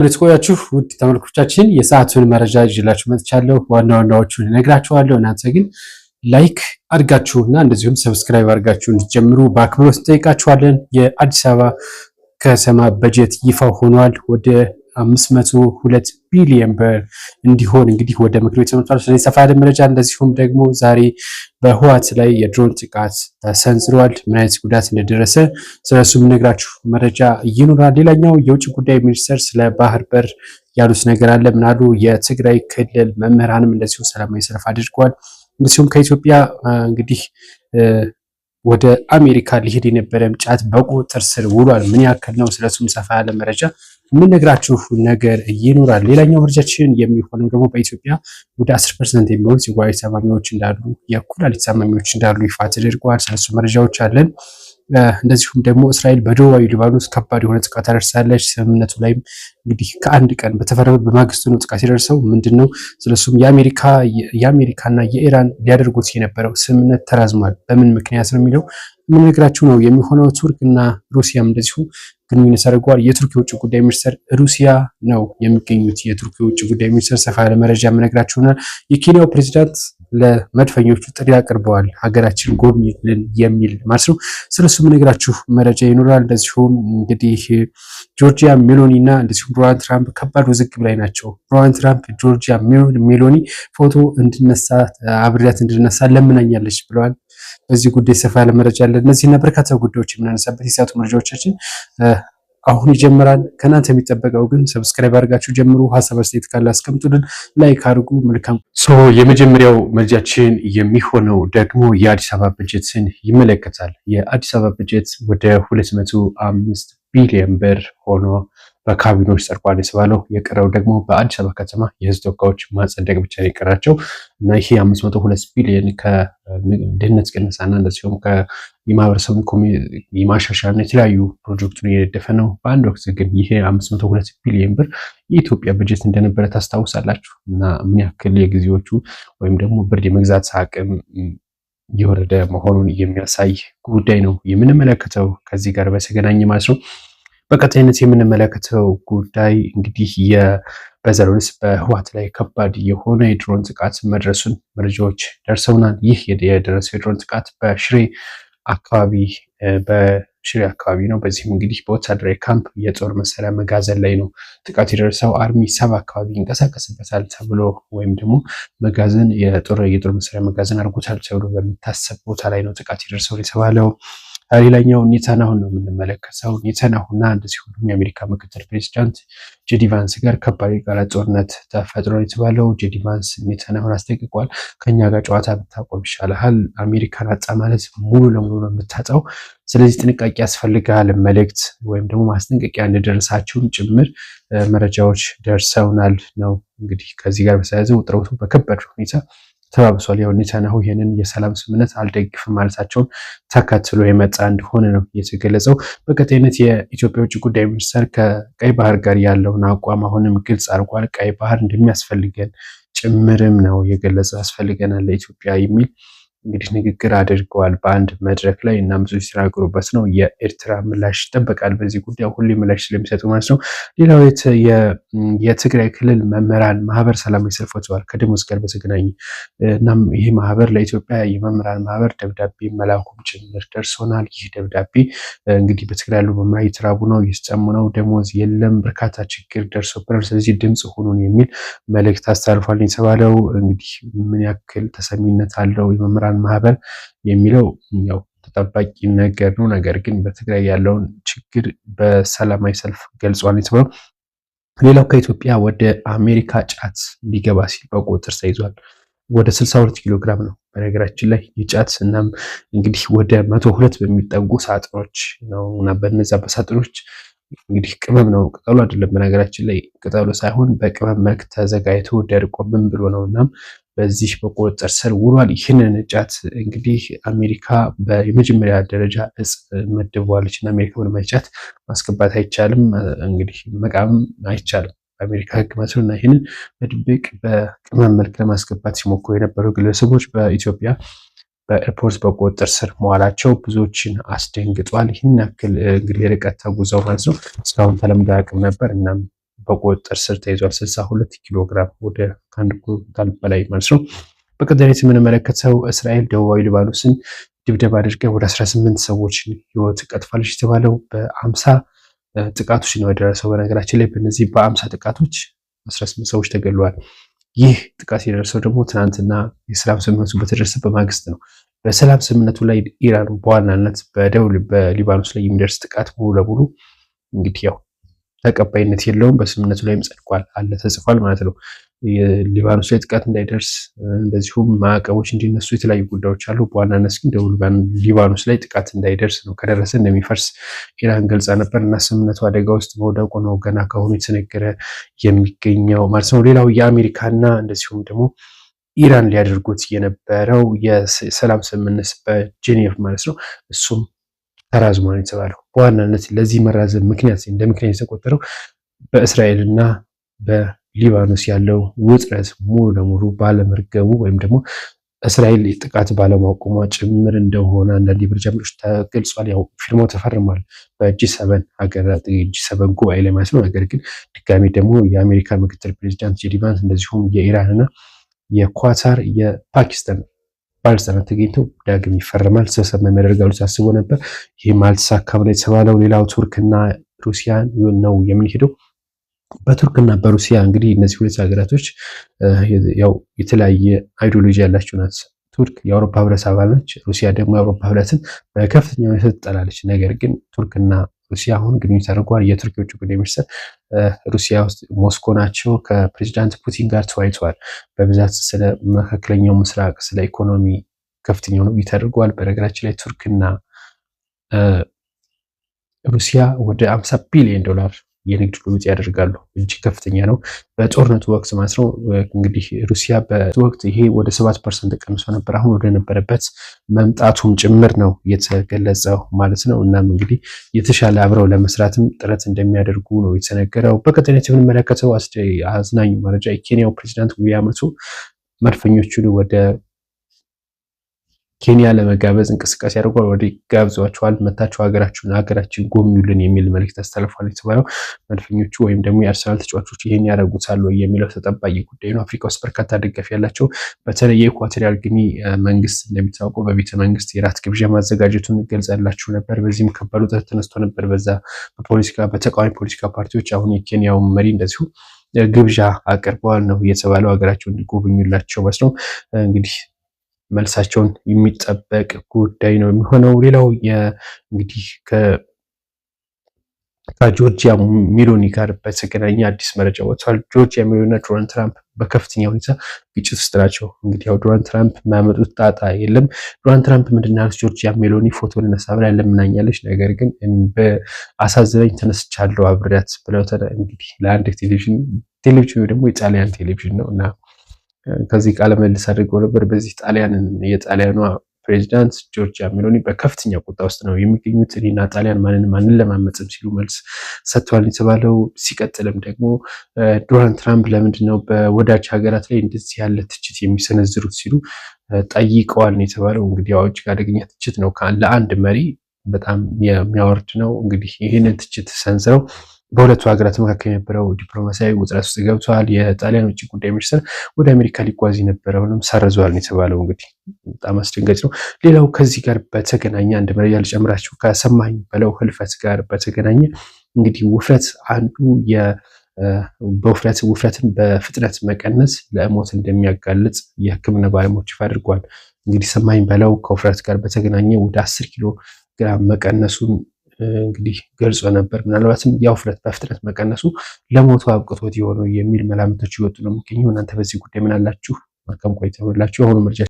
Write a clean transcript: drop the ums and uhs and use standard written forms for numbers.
ቆያችሁ ውድ ተመልካቾቻችን፣ የሰዓቱን መረጃ ይዤላችሁ መጥቻለሁ። ዋና ዋናዎቹን እነግራችኋለሁ። እናንተ ግን like አድርጋችሁና እንደዚሁም subscribe አድርጋችሁ እንድትጀምሩ በአክብሮት እንጠይቃችኋለን። የአዲስ አበባ ከተማ በጀት ይፋ ሆኗል። ወደ 502 ቢሊዮን ብር እንዲሆን እንግዲህ ወደ ምክር ቤት ተመጥቷል። ስለዚህ ሰፋ ያለ መረጃ፣ እንደዚሁም ደግሞ ዛሬ በህወሓት ላይ የድሮን ጥቃት ተሰንዝሯል። ምን አይነት ጉዳት እንደደረሰ ስለሱ የምነግራችሁ መረጃ ይኖራል። ሌላኛው የውጭ ጉዳይ ሚኒስትር ስለ ባህር በር ያሉት ነገር አለ። ምናሉ የትግራይ ክልል መምህራንም እንደዚሁ ሰላማዊ ሰልፍ አድርገዋል። እንደዚሁም ከኢትዮጵያ እንግዲህ ወደ አሜሪካ ሊሄድ የነበረም ጫት በቁጥጥር ስር ውሏል። ምን ያክል ነው? ስለሱም ሰፋ ያለ መረጃ የምነግራችሁ ነገር ይኖራል። ሌላኛው መረጃችን የሚሆነው ደግሞ በኢትዮጵያ ወደ 10% የሚሆኑ የኩላሊት ታማሚዎች እንዳሉ፣ የኩላሊት ታማሚዎች እንዳሉ ይፋ ተደርጓል። ስለሱ መረጃዎች አለን። እንደዚሁም ደግሞ እስራኤል በደቡባዊ ሊባኖስ ከባድ የሆነ ጥቃት አደርሳለች። ስምምነቱ ላይም እንግዲህ ከአንድ ቀን በተፈረመ በማግስቱ ነው ጥቃት የደረሰው። ምንድን ነው ስለሱም፣ የአሜሪካና የኢራን ሊያደርጉት የነበረው ስምምነት ተራዝሟል። በምን ምክንያት ነው የሚለው የምነግራችሁ ነው የሚሆነው። ቱርክ እና ሩሲያም እንደዚሁ ግንኙነት አድርገዋል። የቱርክ የውጭ ጉዳይ ሚኒስትር ሩሲያ ነው የሚገኙት። የቱርክ የውጭ ጉዳይ ሚኒስትር ሰፋ ያለ መረጃ የምነግራችሁ ይሆናል። የኬንያው ፕሬዚዳንት ለመድፈኞቹ ጥሪ አቅርበዋል። ሀገራችን ጎብኝልን የሚል ማለት ነው። ስለሱ የምነግራችሁ መረጃ ይኖራል። እንደዚሁም እንግዲህ ጆርጂያ ሜሎኒ እና እንደዚሁም ዶናልድ ትራምፕ ከባድ ውዝግብ ላይ ናቸው። ዶናልድ ትራምፕ ጆርጂያ ሜሎኒ ፎቶ እንድነሳ፣ አብሬያት እንድነሳ ለምናኛለች ብለዋል። በዚህ ጉዳይ ሰፋ ያለ መረጃ አለ። እነዚህና በርካታ ጉዳዮች የምናነሳበት የሰዓቱ መረጃዎቻችን አሁን ይጀምራል። ከእናንተ የሚጠበቀው ግን subscribe አድርጋችሁ ጀምሩ። ሀሳብ አስተያየት ካለ አስቀምጡልን፣ like አድርጉ። መልካም። So የመጀመሪያው መረጃችን የሚሆነው ደግሞ የአዲስ አበባ በጀትን ይመለከታል። የአዲስ አበባ በጀት ወደ 205 ቢሊዮን ብር ሆኖ በካቢኖች ጸድቋል የተባለው፣ የቀረው ደግሞ በአዲስ አበባ ከተማ የህዝብ ተወካዮች ማጸደቅ ብቻ ነው የቀራቸው። እና ይሄ 502 ቢሊዮን ከድህነት ቅነሳና እንደዚሁም የማህበረሰቡ የማሻሻልና የተለያዩ ፕሮጀክቱን እየደገፈ ነው። በአንድ ወቅት ግን ይሄ 502 ቢሊዮን ብር የኢትዮጵያ በጀት እንደነበረ ታስታውሳላችሁ። እና ምን ያክል የጊዜዎቹ ወይም ደግሞ ብር የመግዛት አቅም የወረደ መሆኑን የሚያሳይ ጉዳይ ነው የምንመለከተው ከዚህ ጋር በተገናኘ ማለት ነው። በቀጣይነት የምንመለከተው ጉዳይ እንግዲህ በዘሮንስ በህወሓት ላይ ከባድ የሆነ የድሮን ጥቃት መድረሱን መረጃዎች ደርሰውናል። ይህ የደረሰው የድሮን ጥቃት በሽሬ አካባቢ ነው። በዚህም እንግዲህ በወታደራዊ ካምፕ የጦር መሳሪያ መጋዘን ላይ ነው ጥቃት የደረሰው። Army 70 አካባቢ ይንቀሳቀስበታል ተብሎ ወይም ደግሞ መጋዘን የጦር መሳሪያ መጋዘን አድርጎታል ተብሎ በሚታሰብ ቦታ ላይ ነው ጥቃት የደረሰው የተባለው። ሌላኛው ኔታንያሁን ነው የምንመለከተው። ኔታንያሁና እንደዚሁም የአሜሪካ ምክትል ፕሬዚዳንት ጄዲ ቫንስ ጋር ከባድ የቃላት ጦርነት ተፈጥሮ የተባለው፣ ጄዲ ቫንስ ኔታንያሁን አስጠንቅቋል። ከኛ ጋር ጨዋታ ብታቆም ይሻልሃል። አሜሪካን አጣ ማለት ሙሉ ለሙሉ ነው የምታጣው። ስለዚህ ጥንቃቄ ያስፈልጋል መልእክት ወይም ደግሞ ማስጠንቀቂያ እንደደረሳቸውም ጭምር መረጃዎች ደርሰውናል ነው። እንግዲህ ከዚህ ጋር በተያያዘ ውጥረቱ በከባድ ሁኔታ ተባብሷል። ያው ኔታንያሁ ይህንን የሰላም ስምምነት አልደግፍም ማለታቸውን ተከትሎ የመጣ እንደሆነ ነው የተገለጸው። በቀጣይነት የኢትዮጵያ ውጭ ጉዳይ ሚኒስትር ከቀይ ባህር ጋር ያለውን አቋም አሁንም ግልጽ አድርጓል። ቀይ ባህር እንደሚያስፈልገን ጭምርም ነው የገለጸው። ያስፈልገናል ለኢትዮጵያ የሚል እንግዲህ ንግግር አድርገዋል በአንድ መድረክ ላይ፣ እና ብዙ ሲናገሩበት ነው። የኤርትራ ምላሽ ይጠበቃል በዚህ ጉዳይ፣ ሁሌ ምላሽ ስለሚሰጡ ማለት ነው። ሌላው የትግራይ ክልል መምህራን ማህበር ሰላማዊ ሰልፍ ወጥተዋል ከደሞዝ ጋር በተገናኘ። እናም ይህ ማህበር ለኢትዮጵያ የመምህራን ማህበር ደብዳቤ መላኩም ጭምር ደርሶናል። ይህ ደብዳቤ እንግዲህ በትግራይ ያሉ መምህራን እየተራቡ ነው፣ እየተጠሙ ነው፣ ደሞዝ የለም፣ በርካታ ችግር ደርሶብናል፣ ስለዚህ ድምፅ ሁኑን የሚል መልእክት አስተላልፏል የተባለው። እንግዲህ ምን ያክል ተሰሚነት አለው የመምህራን ማህበር የሚለው ያው ተጠባቂ ነገር ነው። ነገር ግን በትግራይ ያለውን ችግር በሰላማዊ ሰልፍ ገልጿል የተባለው። ሌላው ከኢትዮጵያ ወደ አሜሪካ ጫት ሊገባ ሲል በቁጥጥር ተይዟል። ወደ 62 ኪሎ ግራም ነው በነገራችን ላይ የጫት። እናም እንግዲህ ወደ 102 በሚጠጉ ሳጥኖች ነው፣ እና በነዛ በሳጥኖች እንግዲህ ቅመም ነው፣ ቅጠሉ አይደለም። በነገራችን ላይ ቅጠሉ ሳይሆን በቅመም መልክ ተዘጋጅቶ ደርቆ ምን ብሎ ነው፣ እናም በዚህ በቁጥጥር ስር ውሏል። ይህንን ጫት እንግዲህ አሜሪካ የመጀመሪያ ደረጃ እጽ መድበዋለች፣ እና አሜሪካ ምንም ጫት ማስገባት አይቻልም፣ እንግዲህ መቃም አይቻልም በአሜሪካ ሕግ ማለት ነው። እና ይህንን በድብቅ በቅመም መልክ ለማስገባት ሲሞክሩ የነበሩ ግለሰቦች በኢትዮጵያ በኤርፖርት በቁጥጥር ስር መዋላቸው ብዙዎችን አስደንግጧል። ይህን ያክል እንግዲህ ርቀት ተጉዘው ማለት ነው፣ እስካሁን ተለምዶ አያውቅም ነበር። እናም በቁጥጥር ስር ተይዟል። 62 ኪሎ ግራም ወደ ከአንድ ኩንታል በላይ ማለት ነው። በቀጣይነት የምንመለከተው እስራኤል ደቡባዊ ሊባኖስን ድብደባ አድርጋ ወደ 18 ሰዎችን ህይወት ቀጥፋለች የተባለው በ50 ጥቃቶች ነው የደረሰው። በነገራችን ላይ በእነዚህ በ50 ጥቃቶች 18 ሰዎች ተገድለዋል። ይህ ጥቃት የደረሰው ደግሞ ትናንትና የሰላም ስምምነቱ በተደረሰ በማግስት ነው። በሰላም ስምምነቱ ላይ ኢራን በዋናነት በደቡብ በሊባኖስ ላይ የሚደርስ ጥቃት ሙሉ ለሙሉ እንግዲህ ያው ተቀባይነት የለውም። በስምምነቱ ላይም ጸድቋል አለ ተጽፏል ማለት ነው። ሊባኖስ ላይ ጥቃት እንዳይደርስ እንደዚሁም ማዕቀቦች እንዲነሱ የተለያዩ ጉዳዮች አሉ። በዋናነት ግን ደቡብ ሊባኖስ ላይ ጥቃት እንዳይደርስ ነው። ከደረሰ እንደሚፈርስ ኢራን ገልጻ ነበር እና ስምምነቱ አደጋ ውስጥ መውደቁ ነው ገና ከአሁኑ የተነገረ የሚገኘው ማለት ነው። ሌላው የአሜሪካና እንደዚሁም ደግሞ ኢራን ሊያደርጉት የነበረው የሰላም ስምምነት በጄኔቭ ማለት ነው እሱም ተራዝሟል የተባለው በዋናነት ለዚህ መራዘም ምክንያት እንደ ምክንያት የተቆጠረው በእስራኤልና በሊባኖስ ያለው ውጥረት ሙሉ ለሙሉ ባለመርገቡ ወይም ደግሞ እስራኤል ጥቃት ባለማቆሟ ጭምር እንደሆነ አንዳንድ የመረጃ ምንጮች ተገልጿል። ያው ፊርማው ተፈርሟል በ G7 ሀገራት G7 ጉባኤ ላይ ማለት ነው። ነገር ግን ድጋሚ ደግሞ የአሜሪካ ምክትል ፕሬዚዳንት ጄዲ ቫንስ እንደዚሁም የኢራን እና የኳታር የፓኪስታን ባለስልጣናት ተገኝተው ዳግም ይፈረማል ስብሰባ ያደርጋሉ ታስቦ ነበር። ይህም አልተሳካም ነው የተባለው። ሌላው ቱርክና ሩሲያ ነው የምንሄደው። በቱርክና በሩሲያ እንግዲህ እነዚህ ሁለት ሀገራቶች ያው የተለያየ ideology ያላቸው ናት። ቱርክ የአውሮፓ ህብረት አባል ነች። ሩሲያ ደግሞ የአውሮፓ ህብረትን በከፍተኛ ሁኔታ ትጠላለች። ነገር ግን ቱርክና ሩሲያ አሁን ግንኙነት አድርገዋል። የቱርክ የውጭ ጉዳይ ሚኒስትር ሩሲያ ውስጥ ሞስኮ ናቸው። ከፕሬዚዳንት ፑቲን ጋር ተወያይተዋል። በብዛት ስለ መካከለኛው ምስራቅ፣ ስለ ኢኮኖሚ ከፍተኛ ውይይት አድርገዋል። በነገራችን ላይ ቱርክና ሩሲያ ወደ 50 ቢሊዮን ዶላር የንግድ ልውውጥ ያደርጋሉ። እጅግ ከፍተኛ ነው። በጦርነቱ ወቅት ማለት ነው። እንግዲህ ሩሲያ በወቅት ይሄ ወደ 7% ቀንሶ ነበር። አሁን ወደ ነበረበት መምጣቱም ጭምር ነው የተገለጸው ማለት ነው። እናም እንግዲህ የተሻለ አብረው ለመስራትም ጥረት እንደሚያደርጉ ነው የተነገረው። በቀጣይነት የምንመለከተው አዝናኝ መረጃ የኬንያው ፕሬዚዳንት ዊሊያም ሩቶ መድፈኞቹን ወደ ኬንያ ለመጋበዝ እንቅስቃሴ አድርጓል። ወደ ጋብዟቸዋል። መታችሁ ሀገራችሁን ሀገራችን ጎብኙልን የሚል መልእክት አስተላልፏል የተባለው መድፈኞቹ ወይም ደግሞ የአርሰናል ተጫዋቾች ይህን ያደርጉታል ወይ የሚለው ተጠባቂ ጉዳይ ነው። አፍሪካ ውስጥ በርካታ ደጋፊ ያላቸው በተለይ የኢኳቶሪያል ጊኒ መንግስት እንደሚታወቀው በቤተ መንግስት የራት ግብዣ ማዘጋጀቱን ገልጸላችሁ ነበር። በዚህም ከባድ ውጥረት ተነስቶ ነበር በዛ በፖለቲካ በተቃዋሚ ፖለቲካ ፓርቲዎች። አሁን የኬንያው መሪ እንደዚሁ ግብዣ አቅርበዋል ነው የተባለው ሀገራቸውን እንዲጎበኙላቸው ማለት ነው። እንግዲህ መልሳቸውን የሚጠበቅ ጉዳይ ነው የሚሆነው። ሌላው እንግዲህ ከጆርጂያ ሜሎኒ ጋር በተገናኘ አዲስ መረጃ ወጥቷል። ጆርጂያ ሜሎኒ እና ዶናልድ ትራምፕ በከፍተኛ ሁኔታ ግጭት ውስጥ ናቸው። እንግዲህ ያው ዶናልድ ትራምፕ የማያመጡት ጣጣ የለም። ዶናልድ ትራምፕ ምንድን ነው ያሉት? ጆርጂያ ሜሎኒ ፎቶ ልነሳ ብላ ለምናኛለች፣ ነገር ግን በአሳዝነኝ ተነስቻለሁ አብሬያት ብለው እንግዲህ ለአንድ ቴሌቪዥን ደግሞ የጣሊያን ቴሌቪዥን ነው እና ከዚህ ቃለ ምልልስ አድርገው ነበር። በዚህ ጣሊያንን የጣሊያኗ ፕሬዚዳንት ጆርጂያ ሜሎኒ በከፍተኛ ቁጣ ውስጥ ነው የሚገኙት። እኔና ጣሊያን ማንንም አንለማመጥም ሲሉ መልስ ሰጥተዋል የተባለው። ሲቀጥልም ደግሞ ዶናልድ ትራምፕ ለምንድን ነው በወዳጅ ሀገራት ላይ እንደዚህ ያለ ትችት የሚሰነዝሩት ሲሉ ጠይቀዋል ነው የተባለው። እንግዲህ ያው እጅግ አደገኛ ትችት ነው፣ ለአንድ መሪ በጣም የሚያወርድ ነው። እንግዲህ ይህንን ትችት ሰንዝረው በሁለቱ ሀገራት መካከል የነበረው ዲፕሎማሲያዊ ውጥረት ውስጥ ገብተዋል። የጣሊያን ውጭ ጉዳይ ሚኒስትር ወደ አሜሪካ ሊጓዝ የነበረውንም ሰርዘዋል ነው የተባለው። እንግዲህ በጣም አስደንጋጭ ነው። ሌላው ከዚህ ጋር በተገናኘ አንድ መረጃ ልጨምራችሁ። ከሰማኝ በለው ህልፈት ጋር በተገናኘ እንግዲህ ውፍረት አንዱ በውፍረት ውፍረትን በፍጥነት መቀነስ ለሞት እንደሚያጋልጥ የሕክምና ባለሙያዎች ይፋ አድርጓል። እንግዲህ ሰማኝ በለው ከውፍረት ጋር በተገናኘ ወደ 10 ኪሎ ግራም መቀነሱን እንግዲህ ገልጾ ነበር። ምናልባትም ያ ውፍረት በፍጥነት መቀነሱ ለሞቱ አብቅቶት የሆነው የሚል መላምቶች ይወጡ ነው የሚገኘው። እናንተ በዚህ ጉዳይ ምን አላችሁ? መልካም ቆይታ ይሁንላችሁ። የአሁኑ መረጃ